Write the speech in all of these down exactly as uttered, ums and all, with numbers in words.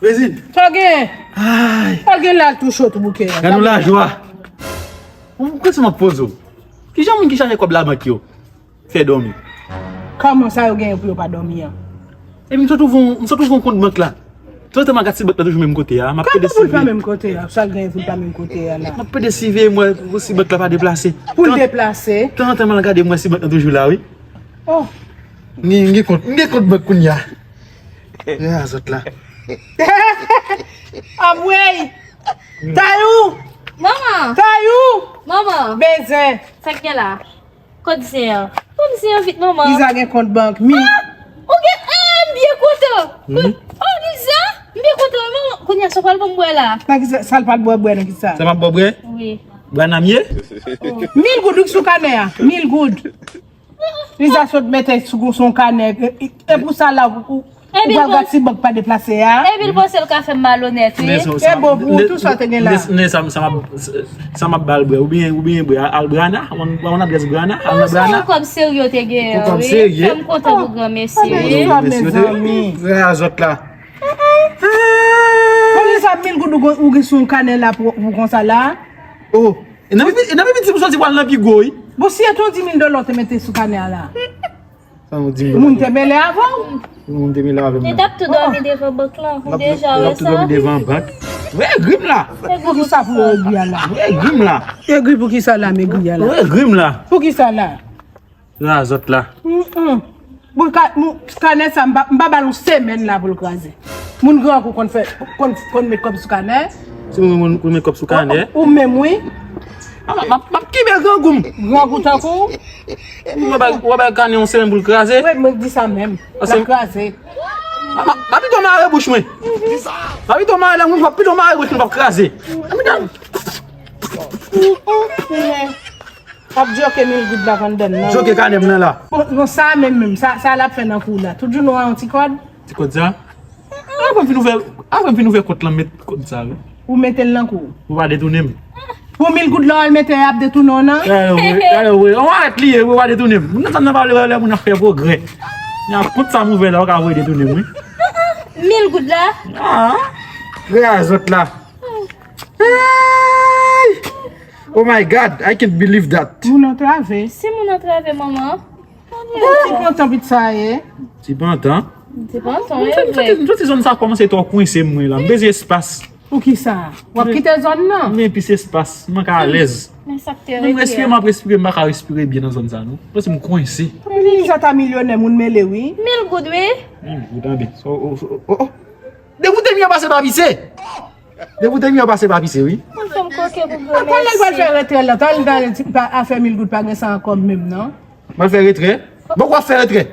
Rezin. Sa w gen? Ay. Sa w gen la tou cho tou bouke a? Gad yon lajwa. Mwen kesyon m ap poze w. Kijan moun ki chache kòb labank yo fè dòmi? Kòman sa yo genyen pou yo pa dòmi an? Epi m sot ouvri yon, m sot ouvri yon kont bank la. Tanzantan m al gad si bank la toujou menm kote a. M ap pede siveye. Kòman pou l pa menm kote a? Sa l genyen pou l pa menm kote a la? M ap pede siveye m wè si bank la pa deplase. Pou l deplase? Tanzantan m al gade m wè si bank la toujou la wi. Oh. M gen, m gen kont, m gen kont bank kounye a. Gade zòt la. Anmwey! Tayou! Manman! Tayou! Manman! Benzen! Sa k gen la? Kot zen an? Ban m zen an vit, manman. Liza gen kont bank, mi. Ah! Ou gen, ah, m byen kontan. Hmm? Oh, Liza, m byen kontan, manman. Kounye a, sa w pral ban m bwè la? Nan ki sa, sa l pral bwè, bwè nan ki sa? Sa m ap bwè, bwè? Wi. Bwè nan m ye? Oh. Mil goud, wi, sou kanè a. Mil goud. Liza sot mete sou, sou yon kanè. E, e, e pou sa la, ou, ou, ou pral gad si bank pa deplase a. Epi l panse l ka fè m malonèt, wi. E bon, pou ou, tou sa w te gen la. Ne, ne, sa, sa m ap, sa m ap ba l bwè. Ou byen, ou byen bwè. Al Brana, ou konn, ou konn adrès Brana? Al nan Brana. Yon kòb serye w te gen, wi. Yon kòb serye. Fè m kontan pou granmesi, wi. Mezanmi. Frè a zòt la. Konbyen sa mil goud ou, ou gen sou yon kanè la pou, pou konsa la? Oh. E nan pi, e nan pi piti pou soti pral nan pi gwo, wi. Bon, si e te yon di mil dola w te mete sou kanè a la. Sa yon di mil dola. Moun te mele avè w? Moun te mele avè m. Li t ap tou dòmi devan bank lan. Ou deja wè sa? L ap tou dòmi devan bank. Wè egri m la. Poukisa pou egri a la? Wè egri m la. Egri poukisa la, m egri a la? Wè egri m la. Poukisa la? Sa zòt la. Mm, mm. Pou ka, mou, kanè sa, m pa, m pa ba l yon semèn la pou l kraze. Moun grankou konn fè, konn, konn met kòb sou kanè. Se moun, moun konn met kòb sou kanè? Ou, ou menm, wi. A, m ap, m ap, m ap kenbe grangou m. Grangou tankou w? Ou wè ba, ou wè ba kanè yon semèn pou l kraze? Wi, mwen di sa menm. L ap kraze. M ap, m ap pito mare bouch mwen. M ap pito mare lang mwen, m ap pito mare bouch mwen, l ap kraze. Ap djoke mil goud la anndan nan. Djoke kanè m nan la. Bon, bon, sa menm, menm, sa, sa l ap fè nan kou w la. Tout jounen w a yon ti kòd. Ti kòd sa? Apre m fin ouvè, apre m fin ouvè kont lan, met kòd sa, wi. Ou mete l nan kou w? Pou pa detounen m. Pou mil goud la w al mete ap detounen w nan? Talè w vre, talè w vre. On arèt li ye, pou pa detounen m. Moun nan sa nan pale lè moun ap fè pwogrè. Nan kont sa m ouvè la, ou ka voye detounen m, wi. Mil goud la? Ah, frè a zòt la. Hey! Oh my God, I can't believe that. Moun antrave. Si moun antrave, manman. Ti pantan pitit sa ye. Ti pantan? Ti pantan, e vre. M santi, m santi zòn sa kòmanse twò kwense mwen la. M bezwen espas. Poukisa? W ap kite zòn nan? M gen plis espas. M manke alèz. Men sa k te rete a? Menm respire, m ap respire, m pa ka respire byen nan zòn sa, non. Paske m kwense. Kòman Liza ta milyonè, moun mele, wi. Mil goud, wi. Mil goud, anben. Oh, oh, oh, oh. Depi w te miyon pase pa pise. Depi w te miyon pase pa pise, wi. Mwen fè m koke pou granmesi. Talè l pral fè retrè la. Talè, talè, ti, pa, afè mil goud pa gen sa ankò menm, non. Mwen fè retrè? Bon, w ap fè retrè.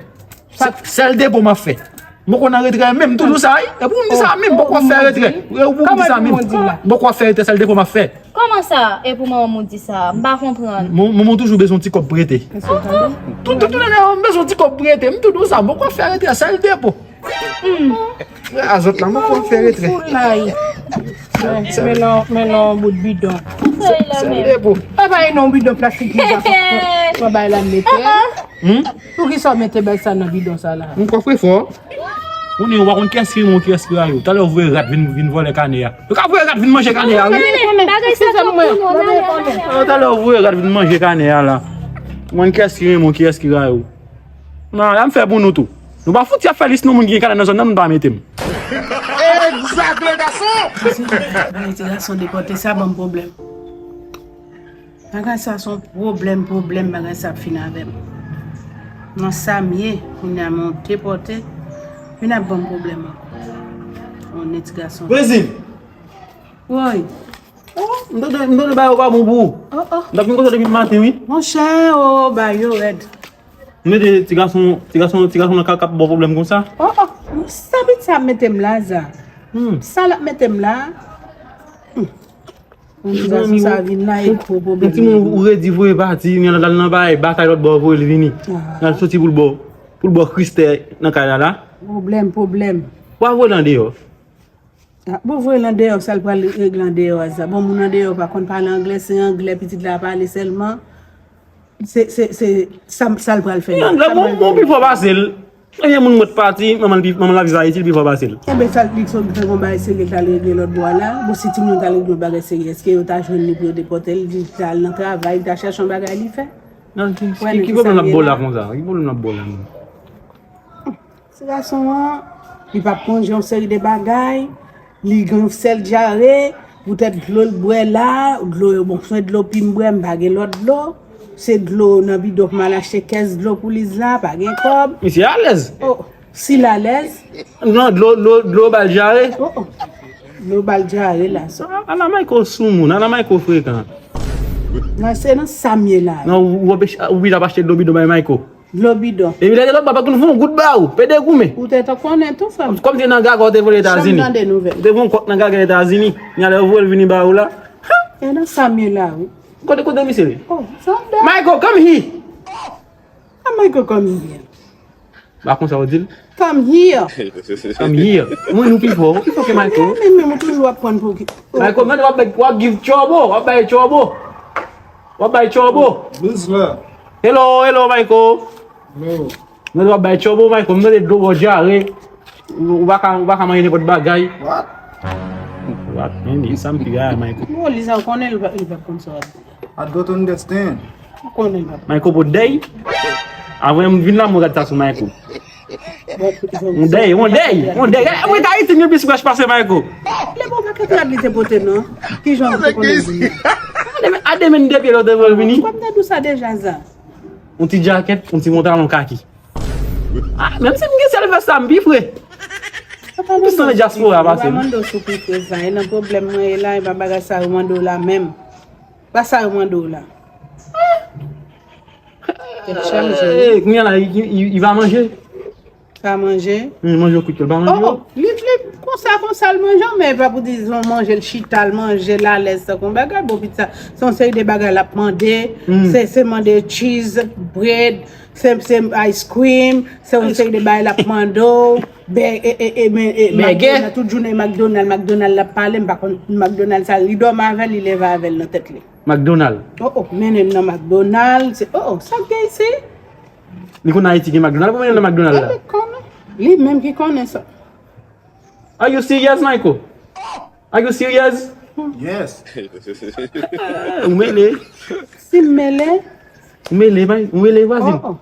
Sèl depo m ap fè. Mwen konn nan retrè menm, m toujou sa, wi. E pou m di sa menm, bon, w ap fè retrè. E pou m di sa menm. Bon, w ap fè retrè, sèl depo m ap fè. Kòman sa? E pou manman m ou di sa? M pa konprann. Mon, manman toujou bezwen ti kòb prete. Tout, tout, tout lè m bezwen ti kòb prete. M toujou sa, bon, w ap fè retrè, sèl depo. Hmm. A zòt la, mwen konn fè retrè. Foulay. Men non, men non, bout bidon. Sa e la menm. Sa e pou. Pa bay non bidon plastik ki sa. Mwen bay la mete. Hmm? Poukisa w mete bay sa nan bidon sa la? Mwen kòfre fò. Konnen ou pa konn kiyès ki renmen w, kiyès ki rayi w. Talè w voye rat vin, vin vòlè kanè a. Yo ka voye rat vin manje kanè a, wi. Bagay sa twòp pou nou, talè. Talè w voye rat vin manje kanè a la. Mwen kiyès ki renmen w, kiyès ki rayi w. Nan, la m fè pou nou tou. Nou pa fouti ap fè lis non moun ki gen kanè nan zòn nan, nou pa mete m. Egzak, le gason! Ti gason depòte sa ban m pwoblèm. Bagay sa se yon pwoblèm, pwoblèm, bagay sa ap fin avè m. Nan sa m ye, kounye a m yon depòte, vin ap ban m pwoblèm ankò. Yon nèg ti gason. Rezin! Woy! Oh, m tande, m tande bagay yo pa bon pou ou. Oh, oh. M t ap vin kote w depi maten, wi. Monchè, oh, bagay yo rèd. M mete ti gason, ti gason, ti gason nan ka k ap ba w pwoblèm konsa. Oh, oh. Sa pitit sa ap mete m la, Za? Hmm. Sa l ap mete m la? Hmm. Yon ti gason sa vin la, e gwo pwoblèm. Yon timoun ou redi voye pati, l al nan bagay, batay lòt bò, voye l vini. Ah. L al soti pou l ba w, pou l ba w kristè nan kay la, la. Pwoblèm, pwoblèm. W a voye l andeyò. Ah, bon, voye l andeyò, sa l pral regle andeyò a, Za? Bon, moun andeyò pa konn pale anglè, se anglè pitit la pale sèlman. Se, se, se, sa, sa l pral fè la? Anglè, bon, bon, pi fò pase l. Ebyen, moun mwen pati, manman l pi, manman l ap viv Ayiti, li pi fò pase l. Ebyen, sa, li sot fè yon bagay serye, l t al regle lòt bò a la. Bon, si timoun yo t al regle yon bagay serye, èske yo ta jwenn li pou yo depòte l? Li t al nan travay, li t al chache yon bagay li fè. Nan ki, ki, ki pwoblèm l ap ba w la konsa? Ki pwoblèm l ap ba w la menm? Ti gason an, li p ap manje yon seri de bagay, li gen yon sèl dyare, poutèt dlo l bwè la, dlo yo, bon, se dlo pi m bwè, m pa gen lòt dlo. Se dlo nan bidon pou m al achte kès dlo pou Liz la, pa gen kòb. Misye alèz. Oh, si l alèz. Non, dlo, dlo, dlo ba l dyare. Oh, oh. Dlo ba l dyare la, sa. Ala Mayko soumoun, ala Mayko frekan. Nan, se nan sa m ye la. Non, ou, ou, ou oblije ap achte dlo bidon bay Mayko. Dlo bidon. Epi lè de lòt bò pa konn fè yon gout ba ou, pede goumen. Ou te, te konnen tou, frè m. Kòmsi nan gaga ou te vole Etazini. Janm tande nouvèl. Ou te voye yon kòk nan gaga Etazini. Ni alè yo voye l vini ba ou la. E nan sa m ye la, wi. Kote, kote misye ye? Oh, sa m da. Mayko, come here. A Mayko, come here. Ba konsa ou di l? Come here. Come here. Mwen, nou pi fò, ou pi fò ke Mayko. Men, men, ou toujou ap pran pou ki. Mayko, mwen, w ap bay, w ap give trouble, w ap bay trouble. W ap bay trouble. Buzz la. Hello, hello, Mayko. Hello. Mwen, w ap bay trouble, Mayko. Mwen, dlo bò dyare. Ou, ou pa ka, ou pa ka manje nenpòt bagay. What? What? Men, men, sa m pi a, Mayko. Bon, Liza, ou konnen li pa, li pa konn sa w ap di. I don't understand. Ou konnen l pa. Mayko pou dey. Avan m vin la, mwen gad sa sou Mayko. Yon dey, yon dey, yon dey. Mwen ta Ayiti, mwen plis wèch pase Mayko. Lè bon pakèt rad li te pote non. Ki jan ou te konnen vini? A demen, a demen de pye lè w te vòl vini. Ou pa m te di w sa deja, Za. Yon ti djakèt, yon ti pantalon kaki. Ah, menm si m gen sèl vès sa, m pi fre. M plis nan dyaspora pase m. Ou pa mande w si w pi fre, Za. E nan pwoblèm mwen ye la, e pa bagay sa yo mande w la menm. Pa sa yo mande w la. Tèt chaje. Hey, kounye a la, li, li, li va manje. Pa manje. Li manje kwit, li pa manje. Oh, oh, li, li, konsa, konsa, l manje, men pa pou di, l manje, l chita, l manje, l alèz, tankou yon bagay. Bon, pitit sa, se yon seri de bagay l ap mande. Mm. Se, se mande cheese, bread, se, se ice cream, se yon seri de bagay l ap mande w. Bè, e, e, e, men, e, McDonald, tout jounen McDonald, McDonald l ap pale, m pa konn McDonald sa, li dòmi avè l, li leve avè l nan tèt li. McDonald. Oh, oh, mennen m nan McDonald, se, oh, oh, sa k gen isi? Li konn Ayiti gen McDonald, pou mennen l nan McDonald la. Li konnen. Li menm ki konnen sa. Are you serious, Mayko? Are you serious? Yes. Ou mele. Si m mele? Ou mele, bay, ou mele, vwazin. Oh, oh.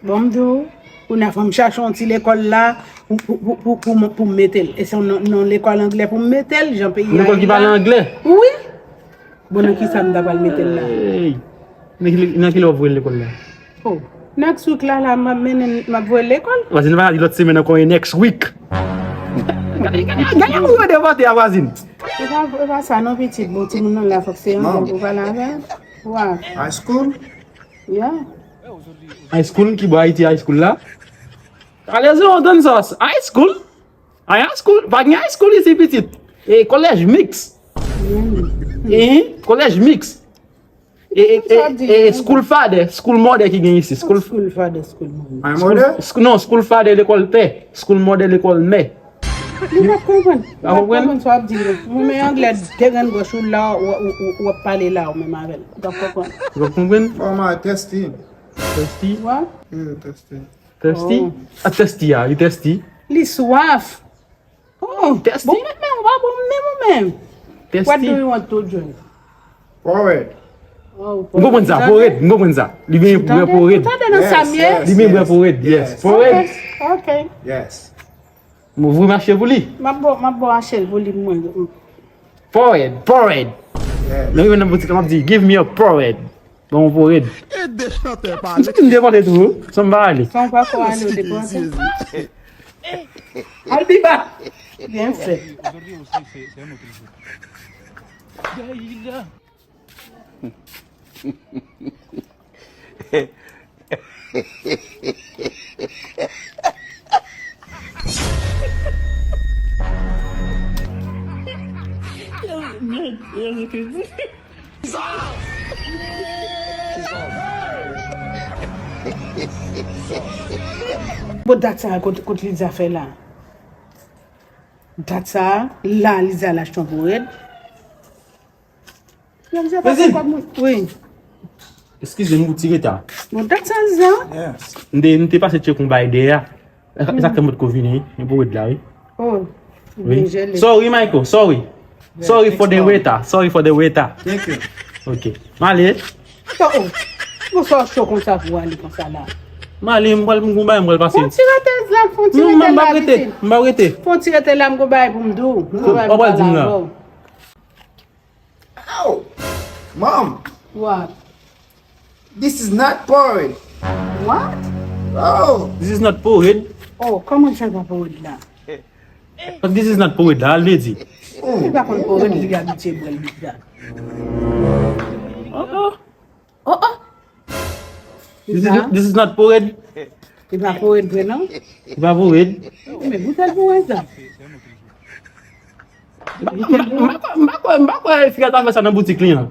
Bon, m di w, kounye a fò m chache yon ti lekòl la pou, pou, pou, pou, pou m, pou m mete l. E se yon, yon lekòl anglè pou m mete l, jan peyi a ye la. Yon lekòl ki pale anglè? Wi. Bon, nan ki sa m ta pral mete l la? Hey. Nan ki, nan ki lè w ap voye l lekòl la? Oh. Next week la, la, m ap mennen, m ap voye l lekòl. Vwazin, pa di lòt semèn ankò, e next week. Gade, gade, gade moun yo devante a, vwazin. E pa, e pa sa non, pitit. Bon, timoun nan la, fòk se yon moun pou pale avè l. Wa. High school? Yeah. High school, ki bò Ayiti high school la? Alèz ou tann sa, high school? High school? Pa gen high school isi, pitit. E collège mixte. Mm. Eh, collège mixte. E, e, e, e school father, school mother ki gen isi. School, school father, school mother. School, sc-, non, school father lekòl pè, school mother lekòl mè. Li p ap konprann. Li p ap konprann sa w ap di yo. Mwen, men anglè, de grenn gòch ou la, w, w, w, w ap pale la, ou menm avè l. Ou p ap konprann. Ou p ap konprann? Fòma testy. Testy? Wa? Yeah, testy. Testy? Oh. A testy a, li testy? Li swaf. Oh, testy? Bon, men, men, ou pa bon, men, ou menm. Testy. What do you want to drink? Porèd. M konprann sa, Porèd, m konprann sa. Li byen bwè Porèd. Ou tande nan sa m ye? Li byen bwè Porèd, yes. Porèd. Ok, ok. Yes. M ouvri mache pou li. M ap ba w, m ap ba w achte l pou li mwen. Porèd, Porèd. Yes. Lè m rive nan boutik la, m ap di, "Give me a Porèd." Bon, Porèd. E de chantè pale. M soti m devante tou, wi. San m pa ale. San w pa ko ale, ou devante. Al Biba. Byen fèt. Bon, dat sa a, kot, kot Liza fè la? Dat sa a, la Liza al achte yon Porèd. Wi. Eskize m pou ti reta. Bon, dat sa, Liza. Yes. M te, m te pase tcheke yon bagay dèyè a. E sa k fè m potko vini, wi. Yon pou rèd la, wi. Oh, wi. Sorry, Michael. Sorry. Sorry for the waiter. Sorry for the waiter. Thank you. Ok. M ale. Ato, oh. Bon, sa cho konsa pou ale konsa la. M ale, m pral, m gon bagay, m pral pase. Fon ti rete la, fon ti rete la, pitit. M pa rete. Fon ti rete la, m gon bagay pou m di w. M gon bagay pou m pale avè w. Ow! Mom! What? This is not porridge! What? Oh! This is not porridge. Oh, kòman sa pa porridge la? But this is not porridge la, al vle di. Li pa konn porridge, li abitye bwè l deja. Oh oh. Oh oh. This is, this is not porridge. Li pa porridge vre non? Li pa porridge. Men boutel pou wè sa. M pa kwè, m pa kwè, m pa kwè fi a ta fè sa nan boutik li an.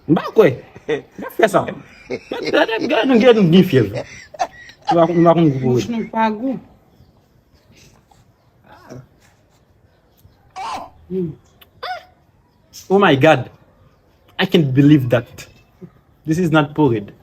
M pa kwè. Gad fè sa. Gad, gad, gad, nou gen fyèv. M pa konn gou porridge. Bouch nou pa gou. Oh my God. I can't believe that. This is not porridge.